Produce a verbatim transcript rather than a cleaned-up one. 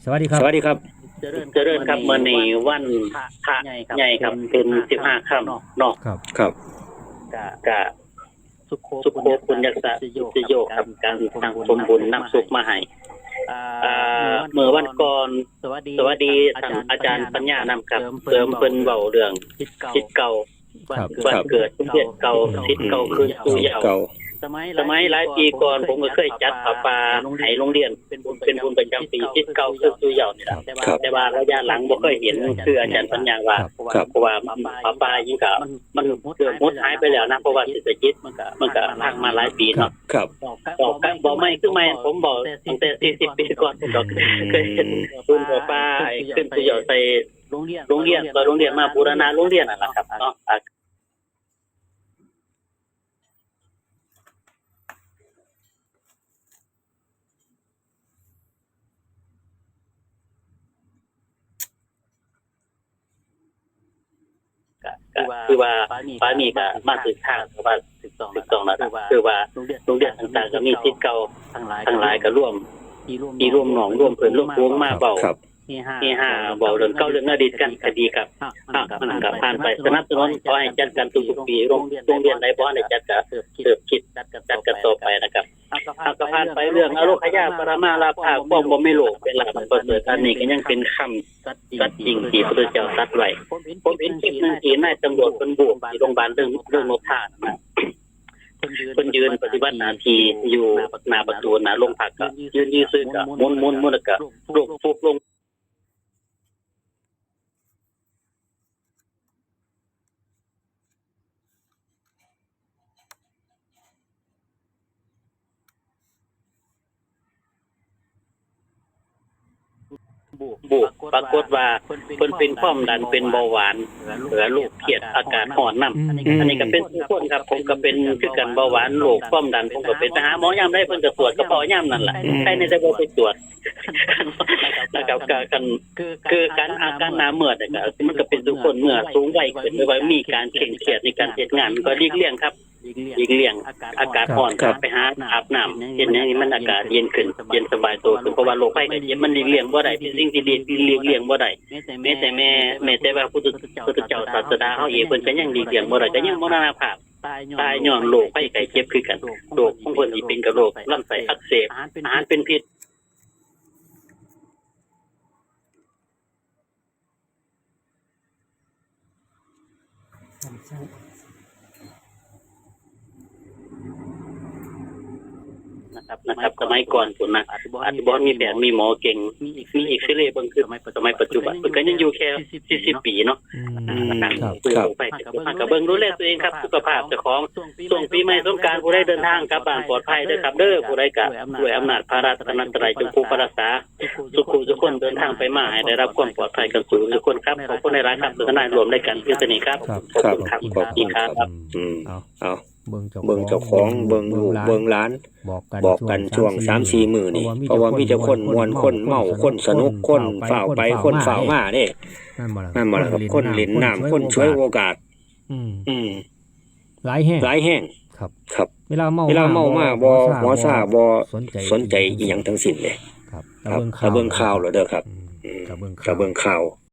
สวัสดีครับ สวัสดีครับ เจริญครับ มื้อนี้วันพระใหญ่ครับ ขึ้นสิบห้าค่ำเนาะ ครับ ครับ กะ สุโขปุญญสสะ สยโยคครับ การสร้างสมบุญนำสุขมาให้ อ่า เมื่อวันก่อน สวัสดีท่านอาจารย์ปัญญานำครับ เสริมเพิ่นเว้าเรื่องศิษย์เก่า ครับ วันเกิด เพิ่นเฮ็ดเก่า ศิษย์เก่าคืนสู่เหย้า เก่า สมัยหลายปีก่อนผมก็เคยจัดผ้าป่าให้โรงเรียน เป็นบุญประจำปี ศิษย์เก่าคืนสู่เหย้านี่ล่ะ ครับ แต่ว่าระยะหลังบ่เคยเห็น คืออาจารย์ปัญญาว่า ครับ เพราะว่าผ้าป่าหยังก็มันเริ่มหดหายไปแล้วนะ เพราะว่าเศรษฐกิจมันก็พังมาหลายปีเนาะ ครับ เว้าใหม่คือใหม่ ผมเว้าตั้งแต่สี่สิบปีก่อน ผมก็เคยเห็นบุญผ้าป่าให้คืนสู่เหย้าใส่โรงเรียน ตอนโรงเรียนมาบูรณะโรงเรียนนั่นล่ะครับเนาะ ก็คือว่าป่านนี้ก็มาถูกทาง คือว่าถูกต้องแล้วล่ะ คือว่าโรงเรียนต่างๆก็มีศิษย์เก่าทั้งหลายก็รวมพี่รวมน้องรวมเพื่อนรวมฝูงมาเว้า ครับ เฮฮาเว้าเรื่องเก่าเรื่องอดีตกันก็ดีครับ อ่ะ มันก็ผ่านไป สนับสนุน ขอให้จัดกันทุกๆปี โรง โรงเรียนใดบ่ได้จัดก็เริ่มคิดจัดกันต่อไปนะครับ หากก็ผ่านไปเรื่องอโลคยาปรมาลาภา ความบ่มีโลภเป็นลาภอันประเสริฐ อันนี้ก็ยังเป็นคำสัตย์จริงที่พระพุทธเจ้าตรัสไว้ ผมเห็นคลิปหนึ่งที่นายตำรวจเพิ่นโบกที่โรงพยาบาลเรื่อง เรื่องนกท่านะ เพิ่นยืนปฏิบัติหน้าที่อยู่หน้าประตูหน้าโรงพัก ก็ยืนซื่อๆ ก็หมุนๆๆ แล้วก็ล้มฟุบลง บวก ปรากฏว่าเพิ่นเป็นความดัน เป็นเบาหวาน เหลือโรคเครียด อากาศร้อนนำ อืม อันนี้ก็เป็นทุกคนครับ ผมก็เป็นคือกัน เบาหวาน โรคความดัน ผมก็เป็น ไปหาหมอยามใดเพิ่นก็ตรวจกระเพาะยามนั้นล่ะ อืม ใครในแต่บ่ไปตรวจ นะครับ ก็คัน คือการอาการหน้ามืดเนี่ยก็มันก็เป็นทุกคน เมื่อสูงวัยขึ้น หรือว่ามีการเคร่งเครียดในการเฮ็ดงาน ก็หลีกเลี่ยงครับ หลีกเลี่ยง อากาศร้อน ครับ ไปหาอาบน้ำ เฮ็ดหยังให้มันอากาศเย็นขึ้น เย็นสบายตัวขึ้น เพราะว่าโรคภัยไข้เจ็บมันหลีกเลี่ยงบ่ได้ เป็นสิ่งที่หลีกเลี่ยงบ่ได้ แม้แต่แม่ แม้แต่ว่าพุทธ พุทธเจ้าศาสดาเฮาเอง เพิ่นก็ยังหลีกเลี่ยงบ่ได้ ก็ยังมรณภาพ ตายย้อนโรคภัยไข้เจ็บคือกัน โรคของเพิ่นสิเป็นกับโรคลำไส้อักเสบ อาหารเป็นพิษ นะครับ นะครับ สมัยก่อนพุ้นนะ อาจจะบ่มีแพทย์มีหมอเก่ง มีเอกซเรย์เบิ่ง คือสมัยปัจจุบัน เพิ่นก็ยังอยู่แค่สี่สิบปีเนาะ อืม นะครับ ครับ เพื่อ ครับ ไป หากก็เบิ่งดูแลตัวเองครับ สุขภาพเจ้าของ ช่วงปีใหม่สงกรานต์ ผู้ใดเดินทางกลับบ้านปลอดภัยเด้อครับเด้อ ผู้ใดก็ด้วยอำนาจพระรัตนตรัยจงคุ้มพระรักษา ทุกผู้ทุกคนเดินทางไปมาให้ได้รับความปลอดภัยกันสู่ทุกคนครับ ขอบคุณหลายๆครับ สนทนาร่วมรายการเพียงเท่านี้ครับ ครับ ขอบคุณครับ ครับ ขอบคุณครับ ครับ อืม เอา เอา เบิ่งเจ้าของ เบิ่งเจ้าของ เบิ่งลูก เบิ่งหลาน เบิ่งหลาน บอกกัน บอกกันช่วงสามสี่มื้อนี่ เพราะว่ามีแต่คนม่วน คนเมา คนสนุก คนฟ้าวไป คนฟ้าวมาเด้ แม่นบ่ล่ะ แม่นบ่ล่ะครับ คนเล่นน้ำ คนฉวยโอกาส อืม อืม หลายแฮง หลายแฮง ครับ ครับ เวลาเมา เวลาเมามาบ่ บ่ หัวซา บ่ บ่สนใจ สนใจอิหยังทั้งสิ้นเลย ครับ ครับ ถ้าเบิ่งข่าว ถ้าเบิ่งข่าวแล้วเด้อครับ อืม อืม ถ้าเบิ่งข่าว ถ้าเบิ่งข่าว